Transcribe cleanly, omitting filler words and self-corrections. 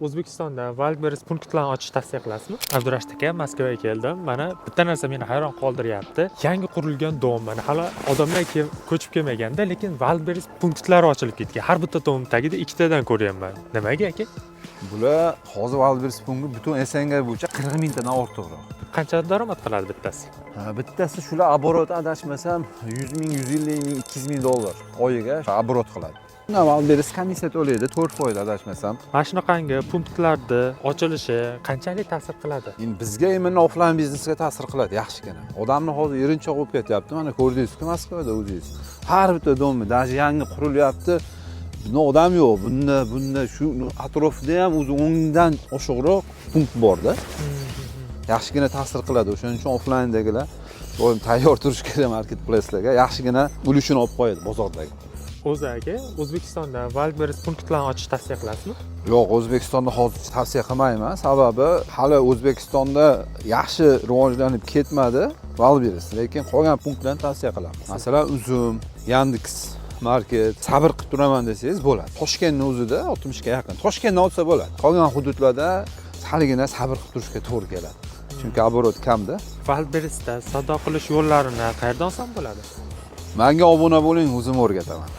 O'zbekistonda Wildberries punktlarni ochishni tavsiya qilasizmi? Abdurashid aka, Moskvaga keldim. Mana bitta narsa meni hayron qoldiryapti. Yangi qurilgan дом, mana hali odamlar ko'chib kelmaganda, lekin Wildberries punktlari ochilib ketgan. Har bitta дом tagida ikkitadan ko'ryapman. Nimaga, aka? Bular hozir Wildberries punkti butun СНГ bo'yicha 40 mingtadan ortiqroq. Qancha daromad qiladi bittasi? Ha, bittasi shular оборот, adashmasam, 100 ming, 150 ming, 200 ming dollar oyiga оборот qiladi. Undan Wildberries komissiya to'laydi, 4%, adashmasam. Mana shunaqangi punktlarni ochilishi qanchalik ta'sir qiladi? Endi bizga, именно offlayn biznesga ta'sir qiladi yaxshigina. Odamni hozir erinchoq bo'lib ketyapti. Mana ko'rdingiz-ku Moskvada o'zingiz. Har bitta дом i даже yangi qurilyapti. Bunda odam yo'q. Bunda shu atrofida ham o'zi 10 dan oshiqroq punkt borda. Yaxshigina ta'sir qiladi. O'shaning uchun offlayndagilar doim tayyor turish kerak marketplacelarga. Yaxshigina ulushini olib qo'yadi bozordagi. O'zi, aka, O'zbekistonda Wildberries punktlarni ochishni tavsiya qilasizmi? Yo'q, O'zbekistonda hozir tavsiya qilmayman. Sababi hali O'zbekistonda yaxshi rivojlanib ketmadi Wildberries, lekin qolgan punktlarni tavsiya qilaman. Masalan, Uzum, Yandex Market, sabr qilib turaman desangiz bo'ladi. Toshkentni o'zida 60 ga yaqin. Toshkentni olsa bo'ladi. Qolgan hududlarda haligina sabr qilib turishga to'g'ri keladi. Chunki оборот kamda. Wildberriesda savdo qilish yo'llarini qayerdan olsam bo'ladi? Menga obuna bo'ling, o'zim o'rgataman.